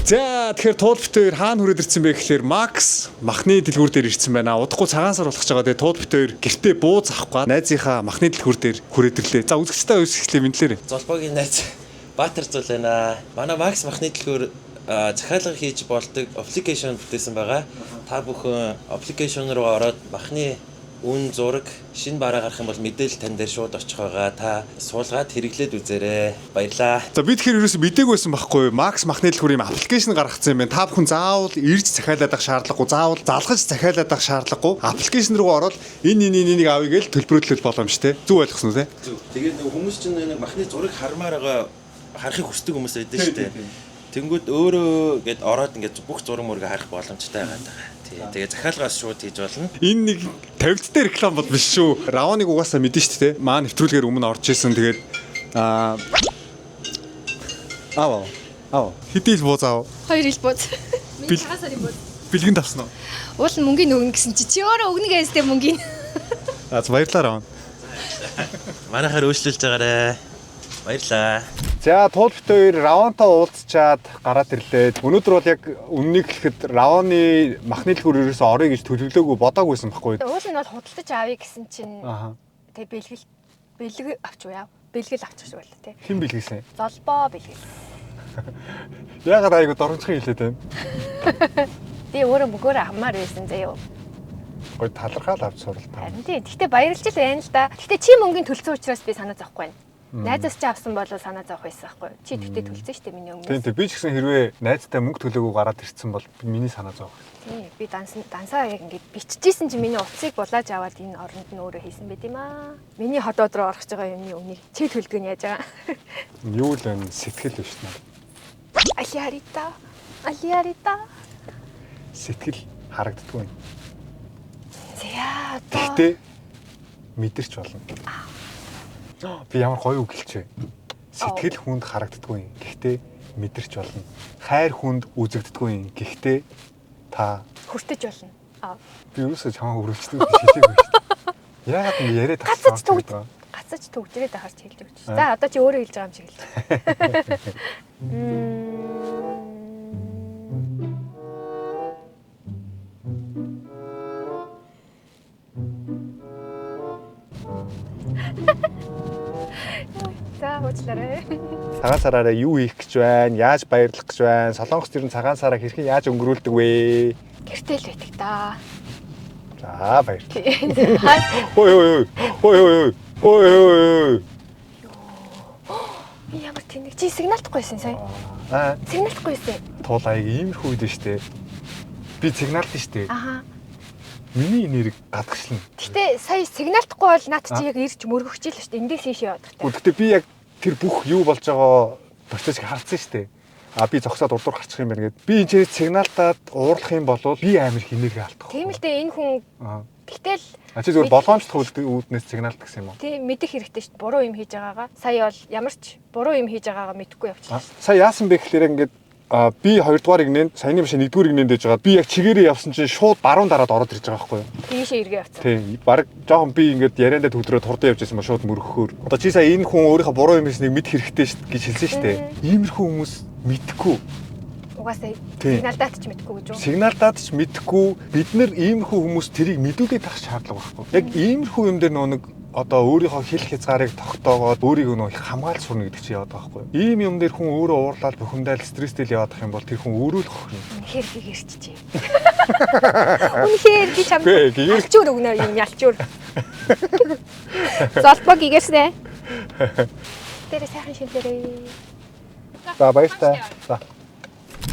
За тэгэхээр туул бит хоёр хаана хүрээд ирсэн бэ гэхээр Макс махны дэлгүүр дээр ирсэн байна. Удахгүй цагаан сар болох ч байгаа. Тэгээ туул бит хоёр гэртээ бууз авах га найзынхаа махны дэлгүүр дээр хүрээд ирлээ. За үзэгчдээ үзэхлээ мэдлээрэй. Золбоогийн найз Баатар зул байна. Манай Макс махны дэлгүүр захиалга хийж болдог application бүтээсэн байгаа. Та бүхэн application руу ороод махны үн зураг шинэ бараа гарах юм бол мэдээлэл тань дээр шууд очих байгаа. Та суулгаад хэрэглээд үзээрэй. Баярлаа. За би тэгэхээр ерөөсө мдээгүй байсан байхгүй юу? Макс махны дэлгүүр юм application гаргацсан юм байна. Та бүхэн заавал ирж захиалаад авах шаардлагагүй, заавал залгаж захиалаад авах шаардлагагүй. Application руу ороод энэ энэ энэ энийг авъя гэж төлбөрөлтөл боломж те. Зүг ойлгосон уу те? Зөв. Тэгээд нэг хүмүүс чинь нэг махны зураг хармаар байгаа харахыг хүсдэг хүмүүс байдаг шүү дээ. Тэнгүүд өөрөө гээд ороод ингээд бүх зураг мөргө харах боломжтой байгаа даа. Тий. Тэгээд захиалгаас шууд хийж болно. Энэ нэг тавилттай реклам бол биш шүү. Раваныг угаасаа мэдэн шүү дээ. Маа нэвтрүүлгээр өмнө орж исэн. Тэгээд аа Аав. Аав. Хэдий ил бууз аав. Хоёр ил бууз. Бил- Миний цагаан сарын бууз. Бэлгэнд авсан уу? Уул нь мөнгөний өгнө гэсэн чи чи өөрөө өгнө гэстэй мөнгөний. Аа за баярлалаа Раван. Манайхаар өөрчлөлж байгаарэ. Баярлаа. За туул бит хоёр Равантай уулзчаад гараад ирлээ. Өнөөдөр бол яг үннийг хэлэхэд Раваны махны дэлгүүр ерөөсөө орё гэж төлөвлөөгүй бодоагүйсэн байхгүй. Уул нь бол худалдаж авъя гэсэн чинь Аха. тэгээ бэлгэл бэлэг авч уу яа. Бэлгэл авчих шиг байлаа тий. Хэн бэлгэсэн? Золбоо бэлгэл. Яагаад айгу доромжхон хэлээд байна? Би өөрөө мөгөөрөө авмаар байсан заяо. Гой талархаал авч суралта. Харин тий. Гэхдээ баярлж л байна л да. Гэхдээ чи мөнгөний төлсөн учраас би санаа зовхгүй байна. Найзаас чи авсан бол санаа зовх байсан байхгүй юу? Чи тэгтээ төлсөн шүү дээ миний Тийм өмнөөс. тийм би ч гэсэн хэрвээ найзтай мөнгө төлөөгүй гараад ирсэн бол миний санаа зовх. Тий. Би данс дансаа яг ингэж биччихсэн чи миний утсыг булааж аваад энэ оронд нь өөрөө хийсэн байт юм аа. Миний ходоод руу орох гэж байгаа юмны өмнөний чи төлдөг нь яаж байгаа? Юу л энэ сэтгэл биш нэ. Алиарита. Алиарита. Сэтгэл харагддаггүй. За одоо Гэхдээ мэдэрч болно. Би ямар гоё үг хэлчихэ. Сэтгэл хүнд харагддаггүй. Гэхдээ мэдэрч болно. Хайр хүнд үзэгддэггүй. Гэхдээ та хүртэж болно. Аа. би юусоо чамаа өрөвчдөг гэж хэлээгүй шүү дээ. Яагаад ингэ яриад Гацаж тагсан түгж гацаж түгжрээд ахаар чи хэлж өгч. За одоо чи өөрөө хэлж байгаа юм шиг хэлж. За уучлаарай. Цагаан сараараа юу хийх гэж байна? Яаж баярлах гэж байна? Солонгос тэр нь цагаан сараа хэрхэн яаж өнгөрүүлдэг вэ? Гэртэл байдаг да. За баярлалаа. Ой ой ой. Ой ой ой. Ой ой ой. Би ямар тэнэг чи сигналдахгүй байсан сая. Аа, Сигналдахгүй байсан. туул аяг иймэрхүү үед нь штэ. Би сигналд штэ. Аха. Миний нэрийг гадагшлна. Гэтэ сая сигналдахгүй бол наад чи яг ирж мөргөгч л шүү дээ. Эндээс ийшээ явах та. Гэхдээ би яг тэр бүх юу болж байгаа процессыг харцсан штэ. А би зогсоод урдуур гарчих юм байна гэд. Би энэ сигналдаад уурлах юм бол би амар их энерги алдах. Тийм л дээ энэ хүн Аа. гэтэл А чи зүгээр болгоомжлох үүднээс сигналд гэсэн юм уу? тийм мэдэх хэрэгтэй шүү дээ. Буруу юм хийж байгаагаа. Сая бол ямар ч буруу юм хийж байгаагаа мэдэхгүй явчихлаа. Сая яасан бэ гэхлээр ингээд би хоёрдугаар игнэнд саяны машин нэгдүгээр игнэнд дэж байгаа. Би яг чигээрээ явсан чинь шууд баруун дараад ороод ирж байгаа байхгүй юу? Тийшээ эргээ явцсан. Тийм. Бараг жоохон би ингээд яриандаа төвдрөө турдан явж байсан ба шууд мөрөхөөр. Одоо чи сая энэ хүн өөрийнхөө буруу юм хийснийг мэдэх хэрэгтэй шүү гэж хэлсэн шүү дээ. Иймэрхүү хүмүүс мэдэхгүй. Угаасаа Тийм. сигналдаад ч мэдэхгүй гэж юу? Сигналдаад ч мэдэхгүй. Бид нэр иймэрхүү хүмүүс тэрийг мэдүүлээд авах шаардлага байхгүй. Яг иймэрхүү юм дээр нөө нэг одоо өөрийнхөө хил хязгаарыг тогтоогоод өөрийгөө нөө их хамгаалж сурна гэдэг чинь яваад байгаа байхгүй. Ийм юм дээр хүн өөрөө уурлаад бухимдаал стресстэй л яваад ах юм бол тэр хүн өөрөө л хохирно. Үнэхээр гэгэрчжээ. Үнэхээр би чамд Үгүй, гэгэр- ялчуур өгнө юм ялчуур. Золбоо гэгэрсэн. Тэр сайхан шинэлэрээ. За баяртай. За.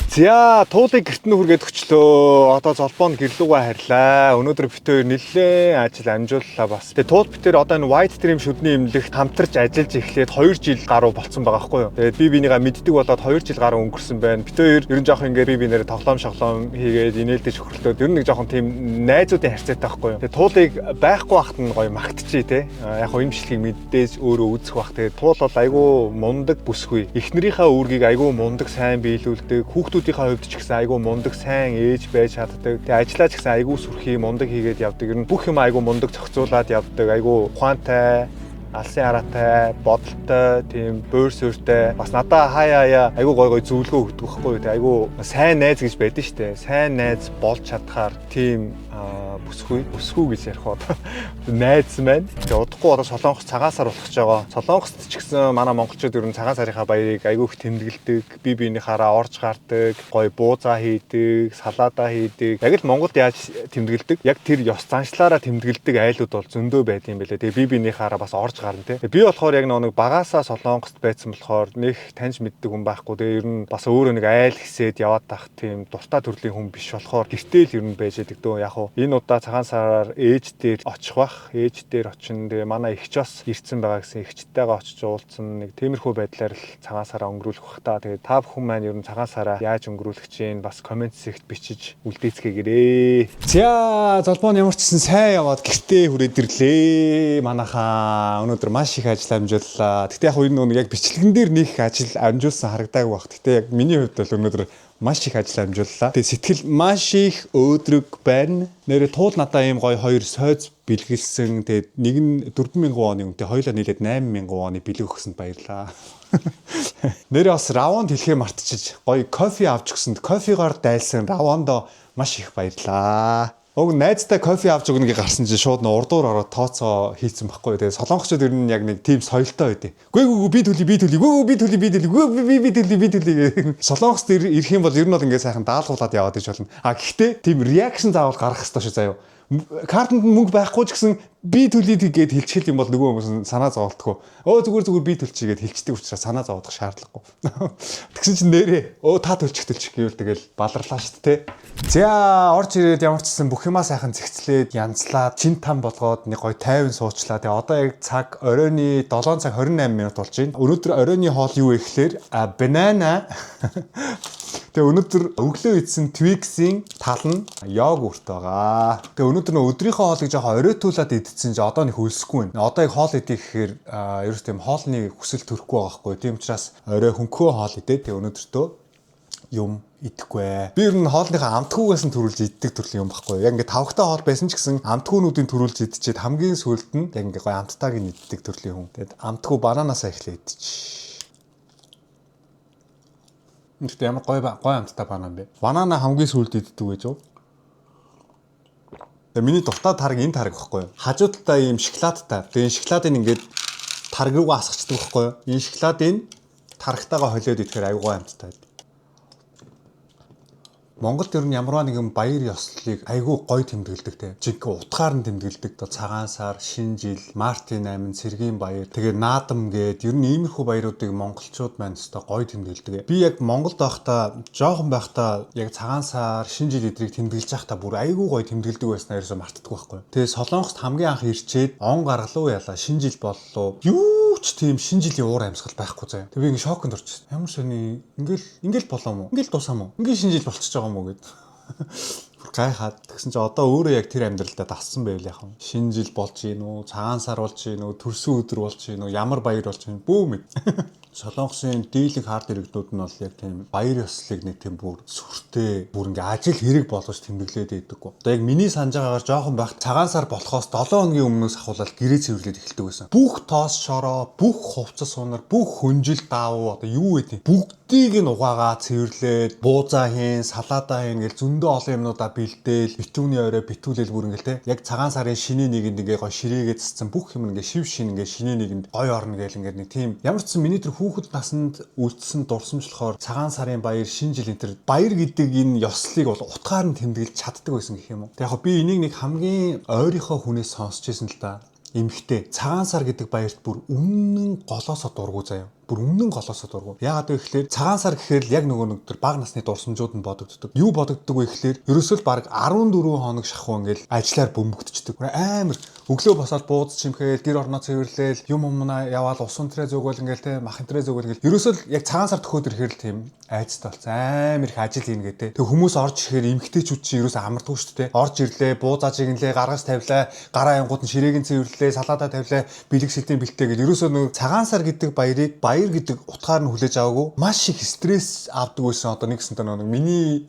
За, туулыг гэрт нь хүргээд өчлөө. Одоо золбоо нь гэр лүүгээ харьлаа. Өнөөдөр бид хоёр нэлээд ажил амжууллаа бас. Тэгээ туул бид хоёр одоо энэ White Dream шүдний эмнэлэгт хамтарч ажиллаж эхлээд 2 жил гаруй болцсон байгаа байхгүй юу. Тэгээд би бинийгаа мэддэг болоод 2 жил гаруй өнгөрсөн байна. Бид хоёр ер нь жоох ингээд би бинээрээ тоглоом шоглоом хийгээд инээлдэж хөхрлөөд ер нь нэг жоохон тийм найзуудын харьцаатай байхгүй юу. Тэгээд туулыг байхгүй бахт нь гоё магтчихъя те. Яг хоо имжлэгийг мэддээж өөрөө үзэх бах. Тэгээд туул бол айгүй мундаг бүсгүй. Эхнэрийнхээ үүргийг айгүй мундаг сайн биелүүлдэг. Хүүхдүүдийнхээ хувьд ч гэсэн айгүй мундаг сайн ээж байж чаддаг. Тэгээд ажиллаа ч гэсэн айгүй сүрхий мундаг хийгээд явдаг. Ер нь бүх юм айгүй мундаг зохицуулаад явдаг. Айгүй ухаантай, алсын хараатай, бодолтой, тийм буур суурьтай. Бас надаа хаяа хаяа айгүй гой гой зөвлөгөө өгдөг байхгүй юу. Тэг айгүй сайн найз гэж байдэн штэ. Сайн найз болж чадхаар тийм бүсгүй, бүсгүй гэж ярих уу. Найз маань. Тэг удахгүй одоо Солонгос цагаан сар болох гэж байгаа. Солонгост ч гэсэн манай монголчууд ер нь цагаан сарынхаа баярыг айгүй их тэмдэглэдэг. Би биенийхаараа орж гардаг, гой буузаа хийдэг, салаадаа хийдэг. Яг л Монголд яаж тэмдэглэдэг? Яг тэр ёс заншлаараа тэмдэглэдэг айлууд бол зөндөө байд юм билээ. Тэгээ би биенийхаараа бас орж гарна те. Би болохоор яг нэг багаасаа Солонгост байсан болохоор нэг таньж мэддэг хүн байхгүй. Тэгээ ер нь бас өөрөө нэг айл хэсээд яваад тах тийм дуртай төрлийн хүн биш болохоор гэртээ л ер нь байж байдаг дөө. Яг хуу энэ удаа цагаан сараар ээж дээр очих бах. Ээж дээр очин. Тэгээ манай эгч бас ирцэн байгаа гэсэн эгчтэйгээ очиж уулзсан нэг тиймэрхүү байдлаар л цагаан сараа өнгөрүүлэх бах та. Тэгээ та бүхэн маань ер нь цагаан сараа яаж өнгөрүүлэх чинь бас коммент хэсэгт бичиж үлдээцгээгээрээ. За, золбоо нь ямар ч гэсэн сайн яваад гэртээ хүрээд ирлээ. Манайхаа өнөөдөр маш их ажил амжууллаа. Гэтэ яг энэ нэг яг бичлэгэн дээр нэг их ажил амжуулсан харагдаагүй баг. Гэтэ яг миний хувьд бол өнөөдөр маш их ажил амжууллаа. Тэгээ сэтгэл маш их өөдрөг байна. Нэрээ туул надаа ийм гоё хоёр сойз бэлгэлсэн. Тэгээд нэг нь 4000 оны үнэтэй, хоёулаа нийлээд 8000 оны бэлэг өгсөнд баярлаа. Нэрээ бас Равонд хэлхээ мартчихж гоё кофе авч өгсөнд, кофегоор дайлсан Равондо маш их баярлаа. Уг найздаа кофе авч өгнө гэж гарсан чинь шууд урдуур ороод тооцоо хийцэн байхгүй. Тэгээ солонгосчууд ер нь яг нэг тийм соёлтой байдیں۔ Гүй гүй би төлөй, би төлөй, гүй би төлөй, би төлөй, гүй би би төлөй, би төлөй гэх. Солонгост ирэх юм бол ер нь бол ингээд сайхан даалгуулад яваад иж болно. А гэхдээ тийм reaction заавал гаргах хэрэгтэй шүү заяа. Картанд нь мөнгө байхгүй ч гэсэн би төлөй гээд хэлчихэл юм бол нөгөө хүмүүс нь санаа зоволтгүй. Өө зүгээр зүгээр би төлчихье гээд хэлчихдэг учраас санаа зовоодох шаардлагагүй. Тэгсэн чинь нэрээ өө та төлчих төлчих гэвэл тэгэл баларлаа шүү дээ. За, орж ирээд ямар ч гэсэн бүх юмаа сайхан зэгцлээд янзлаад чин там болгоод нэг гой тайван суучлаа. Тэгээ одоо яг цаг оройн 7 цаг 28 минут болж байна. Өнөөдөр оройн хоол юу вэ гэхээр банана. Тэгээ өнөөдөр өглөө идсэн Twix-ийн тал нь йогурт байгаа. Тэгээ өнөөдөр нөө өдрийнхөө хоолыг жоохон оройтуулаад идсэн чи одоо нэг хөлсөхгүй байна. Одоо яг хоол идэх гэхээр ерөөс тийм хоолны хүсэл төрөхгүй байгаа байхгүй. Тийм учраас орой хөнхөө хоол идээ. Тэгээ өнөөдөртөө юм идэхгүй. Би ер нь хоолныхаа амтгүйгээс нь төрүүлж иддэг төрлийн юм байхгүй. Яг ингээ тавхтай хоол байсан ч гэсэн амтгүүнүүдийн төрүүлж идчихэд хамгийн сүүлд нь яг ингээ гой амттайг нь иддэг төрлийн хүн. Тэгээд амтгүй бананаасаа эхлээ идчих. Гэхдээ ямар гой гой амттай банан бэ? Банана хамгийн сүүлд иддэг гэж юу? Тэгээ миний дуртай тараг энэ тараг байхгүй юу? Хажуу талдаа ийм шоколадтай. Тэгээ энэ шоколадыг ингээд тараг руугаа асгачихдаг байхгүй юу? Энэ шоколадыг тарагтайгаа холиод идэхээр аюу гой амттай. Монголд ер нь ямарваа нэгэн баяр ёслолыг айгүй гоё тэмдэглэдэг те. Жинхэнэ утгаар нь тэмдэглэдэг. Одоо цагаан сар, шинэ жил, мартын 8, цэргийн баяр, тэгээ наадам гээд ер нь иймэрхүү баяруудыг монголчууд маань өстой гоё тэмдэглэдэг. Би яг Монголд байхдаа, жоохон байхдаа яг цагаан сар, шинэ жил эдрийг тэмдэглэж байхдаа бүр айгүй гоё тэмдэглэдэг байснаа ерөөсөө мартдаг байхгүй. Тэгээ Солонгост хамгийн анх ирчээд он гаргалуу ялаа, шинэ жил боллоо. Юу ч тийм шинэ жилийн уур амьсгал байхгүй заяа. Тэгээ би ингэ шоконд орчихсон. Ямар сони ингээл ингээл болоо мó? Ингээл дуусаа мó? Ингээл шинэ жил болчихж байгаа юм уу гэд. Бүр гайхаад тэгсэн чинь одоо өөрөө яг тэр амьдралдаа дассан байвал яах вэ? Шинэ жил болж гин үү? Цагаан сар болж гин үү? Төрсөн өдөр болж гин үү? Ямар баяр болж гин бүү мэд. Солонгосын дийлэнх ард иргэдүүд нь бол яг тийм баяр ёслолыг нэг тийм бүр сүртэй бүр ингээ ажил хэрэг болгож тэмдэглээд байдаггүй. Одоо яг миний санаж байгаагаар жоохон байх цагаан сар болохоос 7 хоногийн өмнөөс ахуулаад гэрээ цэвэрлээд эхэлдэг байсан. Бүх тоос шороо, бүх хувцас сунар, бүх хөнжил даавуу одоо юу гэдэг бүгдийг нь угаагаа цэвэрлээд буузаа хийн, салаадаа хийн гэл зөндөө олон юмнуудаа бэлдээл, битүүний орой битүүлэл бүр ингээл те. Яг цагаан сарын шинэ нэгэнд ингээ гой ширээгээ цэцсэн бүх юм ингээ шив шин ингээ шинэ нэгэнд гой орно гэл ингээ нэг тийм ямар ч сан миний тэр хүүхэд наснд үлдсэн дурсамжлохоор цагаан сарын баяр, шинэ жил энэ төр баяр гэдэг энэ ёслолыг бол утгаар нь тэмдэглэж чаддаг байсан гэх юм уу. Тэг яг би энийг нэг хамгийн ойрынхоо хүнээс сонсч байсан л да. Эмэгтэй цагаан сар гэдэг баярт бүр үнэн голоосоо дургу заяа. Бүр үнэн голоосоо дургу. Яагаад вэ гэхээр цагаан сар гэхээр л яг нөгөө нэг тэр бага насны дурсамжууд нь бодогддог. Юу бодогддог вэ гэхээр ерөөсөө л баг 14 хоног шахуу ингээл ажиллаар бөмбөгдчихдөг. Амар өглөө босоод бууз чимхээл, гэр орноо цэвэрлээл, юм умнаа яваал, ус унтраа зөөгөл ингээл те, мах энтрээ зөөгөл ингээл. Ерөөсөө л яг цагаан сар төхөөд ирэхээр л тийм айцтай болсон. Амар их ажил хийнэ гэдэг. Тэг хүмүүс орж ирэхээр эмгтээчүүд чинь ерөөсөө амардгүй шүү дээ. Орж ирлээ, бууз ажиглээ, гаргаж тавилаа, гараа янгууд нь ширээг нь цэвэрлээ, салаатаа тавилаа, бэлэг сэлтийн бэлтээ гэл ерөөсөө нэг цагаан сар гэдэг баярыг баяр гэдэг утгаар нь хүлээж аваагүй. Маш их стресс авдаг байсан. Одоо нэгсэнтэй нэг миний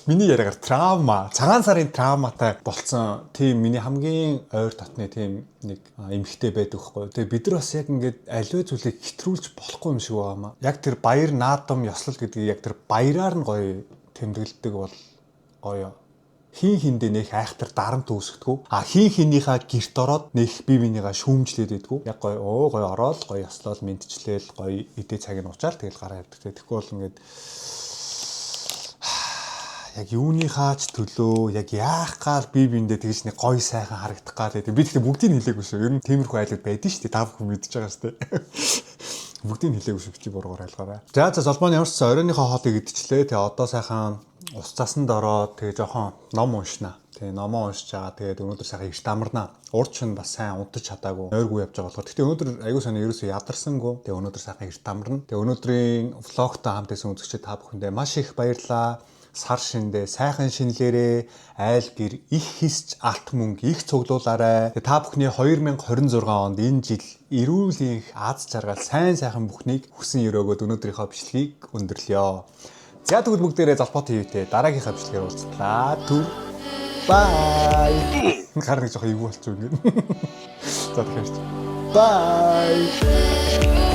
миний яриагаар травма, цагаан сарын травматай болцсон тийм миний хамгийн ойр татны тийм нэг эмэгтэй байдаг хгүй. Тэгээ бид нар бас яг ингээд аливаа зүйлийг хэтрүүлж болохгүй юм шиг байгаа маа. Яг тэр баяр, наадам, ёслол гэдгийг яг тэр баяраар нь гоё тэмдэглэдэг бол гоё. Хин хиндээ нэх айхтар дарамт үүсгэдэггүй. А хин хинийхээ герт ороод нэх бие биенийгаа шүүмжлээд байдгүй. Яг гоё оо гоё ороод гоё ёслол мэдчлээл гоё идэ цаг нь уучаал тэгэл гараа явдаг. Тэгэхгүй бол ингээд яг юуныхаа ч төлөө яг яах гал бие биендээ тэгж нэг гоё сайхан харагдах гал гэдэг. Би тэгтээ бүгдийг хэлээгүй шүү. Ер нь тиймэрхүү айлууд байдэн шүү дээ. Та бүхэн мэдж байгаа шүү дээ. Бүгдийг хэлээгүй шүү. Бити буруугаар ойлгоорой. За за золбоон ямар ч сан оройныхоо хоолыг идчихлээ. Тэгээ одоо сайхан ус засанд ороод тэгээ жоохон ном уншина. Тэгээ номоо уншиж байгаа. Тэгээд өнөөдөр сайхан эрт амарна. Урд шин бас сайн унтаж чадаагүй. Нойргүй явж байгаа болохоор. Гэхдээ өнөөдөр аягүй сайн ерөөсөө ядарсангүй. Тэгээ өнөөдөр сайхан эрт амарна. Тэгээ өнөөдрийн влогтой хамт байсан үзэгчид та бүхэндээ маш их баярлалаа. Сар шиндээ сайхан шинэлээрээ айл гэр их хисч алт мөнгө их цуглуулаарай. Та бүхний 2026 онд энэ жил эрүүл энх аз жаргал сайн сайхан бүхнийг хүсэн өрөөгөөд өнөөдрийнхөө бичлэгийг өндөрлөё. За тэгвэл бүгдээрээ Золбоо ТV-тэй дараагийнхаа бичлэгээр уулзлаа. Түр бай. Гар нэг жоох эвгүй болчих юм. За тэгэхээр. Bye.